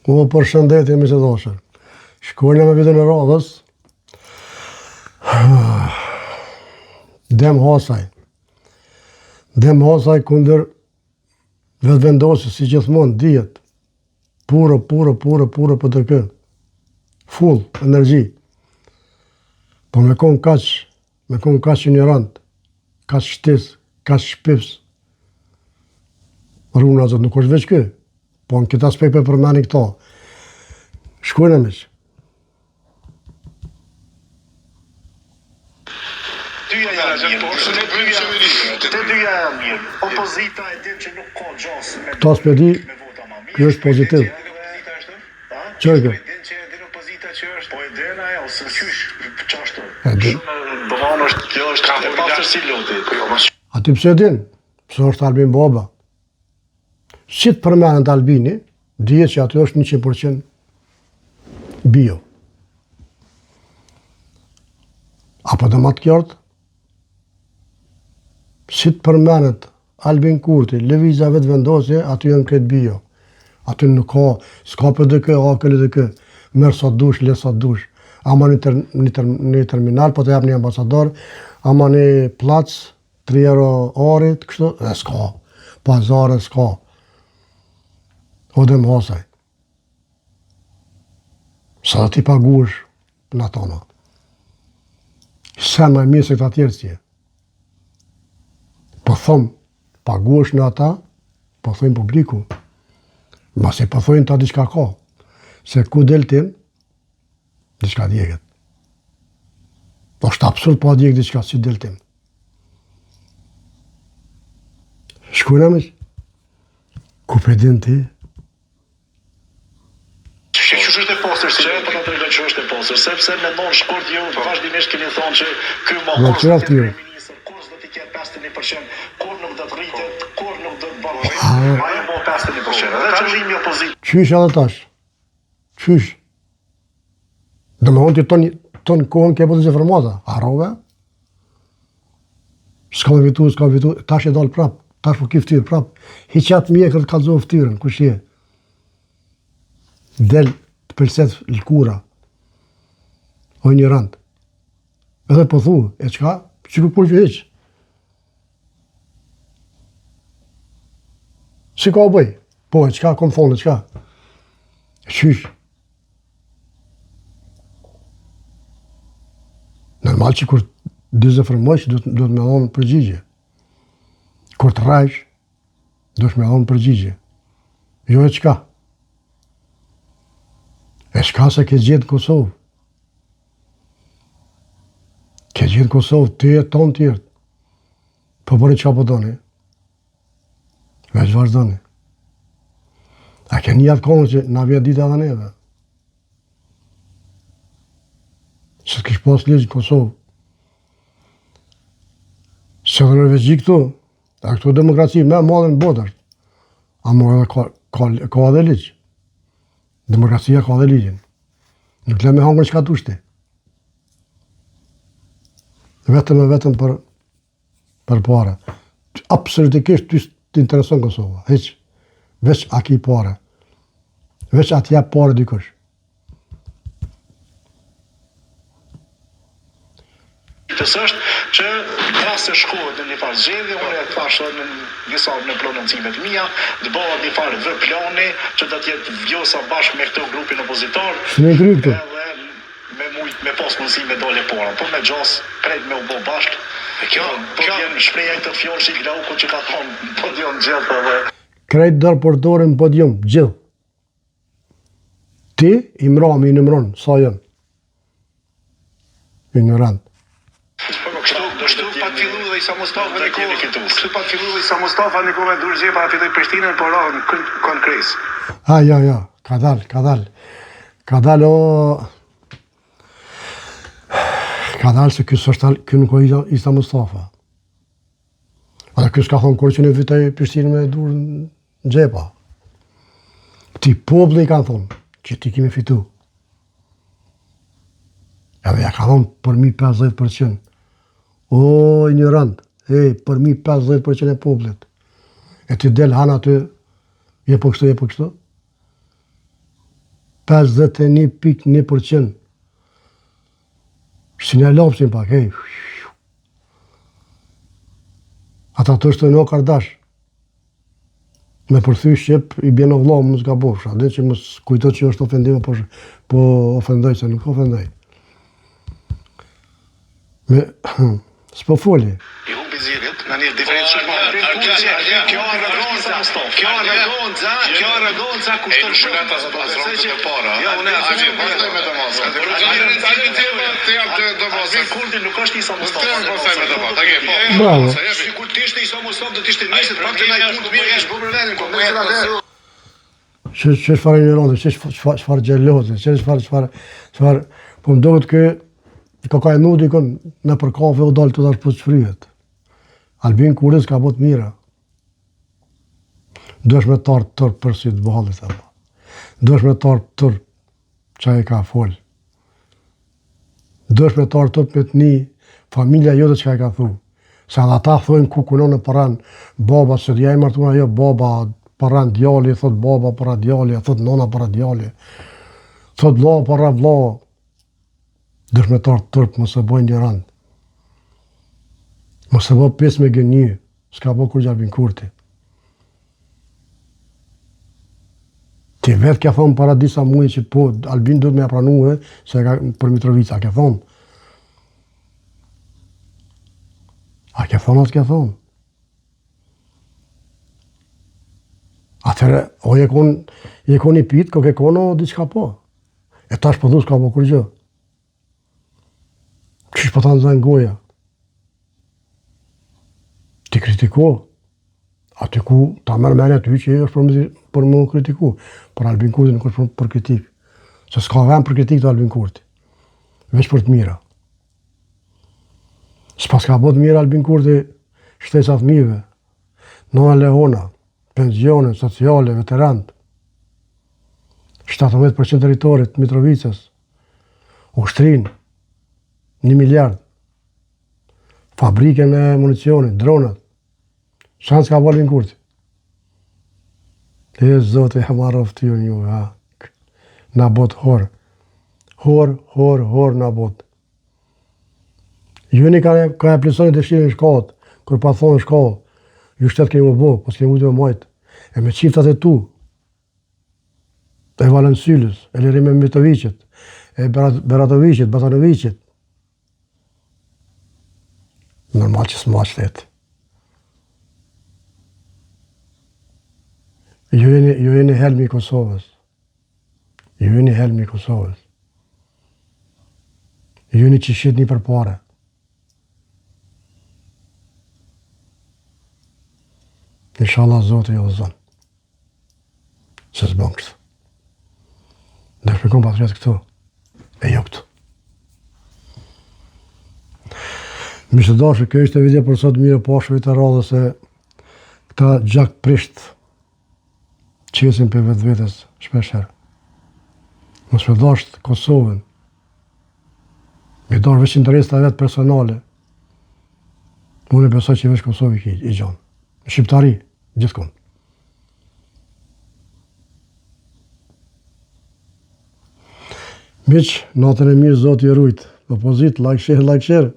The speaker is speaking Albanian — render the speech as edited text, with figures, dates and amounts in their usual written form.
O, përshëndetje, miq të dashur. Shkojmë me videon e radhës. Dem Hasaj. Dem Hasaj kundër Vetëvendosjes, si gjithmonë, dihet. Puro, puro, puro, puro PDK. Full, energji. Po me konë kaq, me konë kaq injorant, kaq shtis, kaq shpifs. Runa Zot nuk është veç ky. Po në këtë aspekt po përmeni këto. Shkojna miq. Dyja janë mirë, të dyja, të dyja janë mirë. Opozita e din që nuk ka gjasë me Këta s'pe di, me vota ma mirë. ky është pozitiv. Çfarë kjo? Po e din që e din opozita që është. Po e din ajo, se qysh, qashtu. E din. Shumë, domethënë është, kjo është e pastër si loti. Po jo, mos A ti pse e din? Pse është Albin Baba? Si të përmendet Albini, dihet që aty është 100% bio. Apo dhe ma të qartë? Si të përmendet Albin Kurti, Lëvizja Vetëvendosje, aty janë krejt bio. Aty nuk ka, s'ka PDK, AAK, LDK, merr sa dush, le sa dush. Ama një, ter, një, ter, një terminal, po të jap një ambasador, ama një pllac, 3 euro arit, kështu, dhe s'ka. Pazare s'ka. O Dem Hasaj. Sa do t'i paguash në atona. Se më mirë se këta tjerë si je. Po thom, paguash në ata, po thojnë publiku. Masi po thojnë ta diçka ka. Se ku del ti, diçka djeget. Po është absurd pa djeg diçka si del ti. Shkujna me Ku pe din ti? Qysh është e pastër si po na tregon që është e pastër, sepse mendon shkurt ju po. vazhdimisht keni thonë që ky më kurrë s'do të kryeministër, kurrë s'do të ketë 51%, kurrë nuk do të rritet, kurrë nuk do të bëhet. Ai u bë 51%. Dhe qëllimi i opozitës. Qysh edhe tash? Qysh? Domethonë ti ton, ton kohën ke bo dezinformata, harrove? S'ka me fitu, s'ka me fitu, tash e dalë prap, tash po ki ftyrë prap, hiq atë mjekër të kallzo ftyrën, kush je? Del të pëlset lëkura, o injorant. Edhe po thu, e çka? Që kur që hiq? Si ka bëj? Po, e çka kom thonë, e çka? E qysh? Normal që kur dezinformojsh, duhet, duhet me dhonë përgjigje. Kur të rrejsh, duhet me dhonë përgjigje. Jo e çka? E çka se ke gjetë në Kosovë? Ke gjetë në Kosovë, ti e tonë tjerët. Po bëni çka po doni? Veç vazhdoni. A ke një atë kohën që na vjen dita edhe neve? Se të kish pas ligj në Kosovë. Se dhe Norvegji këtu, a këtu demokraci më e madhe në botë është. Ama edhe ka, ka, ka edhe ligj. Demokracia ka edhe ligjin. Nuk le me hangër çka dush ti. Vetëm e vetëm për për pare. Absolutikisht ty të intereson Kosova. Hiç. Veç a ki pare. Veç a t'jep pare dikush. Të është që rast se shkohet në një farë zgjedhje, unë e thashë edhe në disa në prononcimet mia, të bëhet një farë V plani që do të jetë Vjosa bashkë me këtë grupin opozitar. S'me kry këtu. Edhe me mujt me pas mundësi me dalë e para, po me gjasë krejt me u bo bashkë. Kjo, po kjo vjen shprehja e togfjalëshit Glaukut që ka thonë në podium gjithë edhe. Krejt dorë për dore në podium, gjithë. Ti i mrami i numëron sa janë. Ignorant. Kështu, kështu pat fillu dhe Isa Mustafa në kohë, kështu pat fillu dhe Isa Mustafa në kohë me dur xhepa filloi Prishtinën, por ra në kongres. A, jo, jo, ka dal, ka dal. Ka dal o ka dal se ky s'është ky nuk o Isa Mustafa. A ky s'ka thonë kur që në fitoj Prishtinën me dur në xhepa. Ti populli i kanë thonë që ti kemi fitu. Edhe ja ka thonë përmi 50%. O, ignorant, e, përmi 50% e popullit. E ti del han aty, je po kështu, je po kështu. 51.1%. Shtina lapsin pak, hej. Ata të është të no kardash. Me përthy shqip i bjen o vlla, mos gabofsh. A din që mos kujto që është ofendim po po ofendoj se nuk ofendoj. Me s'po foli. I humbi zgjedhjet me një diferencë shumë të madhe. Kjo arroganca, kjo arroganca, kjo arroganca kushton shumë. Besoj që para. Jo, unë as nuk vazhdoj me të mos. Albin Kurti nuk është Isa Mustafa. Bravo. Sikur të ishte Isa Mustafa do të ishte nisët pak të ndaj punë të mirë kish bërë për vendin, po megjithatë Që që çfarë ignorante, që çfarë çfarë xheloze, që çfarë çfarë çfarë po më duket kë ka ka e dikon nëpër kafe u dal të dash po çfryhet. Albin Kurti s'ka bo të mira. Duhesh me t'ardh turp për sy të ballit apo. Duhesh me t'ardh turp ça e ka fol. Duhesh me t'ardh turp me të ni familja jote çka e ka thu. Se edhe ata thojnë ku kunon e përren baba, se ja i martuar ajo baba përren djali, thot baba përren djali, thot nona përren djali. Thot vlla përren vlla. Duhesh me t'ardh turp, mos e bo injorant. Mos e bo pis me gënjy. S'ka bo kurgja Albin Kurti. Ti vetë ke thonë para disa muaj që po Albin duhet me ja pranue se e ka për Mitrovica, a ke thonë? A ke thonë, a s'ke thonë? Atëherë, o je kon, je kon i pit, ko ke kon o diçka po. E tash po thu s'ka bo kurgjë. Qysh po ta nxen goja? Ti kritiko. Aty ku ta merr menja ty që është për më, për më kritiku. Por Albin Kurti nuk është për, për kritik. Se s'ka vend për kritik të Albin Kurti. Veç për të mira. S'pas ka bo të mira Albin Kurti shtesa fëmijëve. Nona lehona, penzione, sociale, veterant. 17% territorit Mitrovicës. Ushtrinë, një miliard, fabrikën e municionit, dronat, Çka s'ka bo Albin Kurti. E zoti e marroftë ju një, ha. Na bot hor. Hor, hor, hor na bot. Ju një ka, ka e plotësoni dëshirën shkallët, kur pa thonë shkallë, ju shtet keni më bo, po s'keni mujtë me majtë. E me qiftat e tu, e Valon Sylës, e Lirim Metoviqit, e Beratoviqit, Batanoviqit. Normal që s'ma shtetë. Ju jeni, ju jeni helmi i Kosovës. Ju jeni helmi i Kosovës. Ju jeni që shitni për pare. Inshallah Zoti ju udhëzon. Se s'bon kështu. Dhe shpikon patriot këtu, e jo këtu. Miq të dashur, kjo ishte video për sot mirë pafshim të radhës se këta gjak prisht qesin për vetvetes shpeshherë. Mos me dasht Kosovën, me dasht veç interesa vetë personale, unë e besoj që veç Kosovë i, i gjonë. Në Shqiptari, gjithkund. Miq, natën e mirë, Zoti ju rujt. Opozitë, like, share, like, share.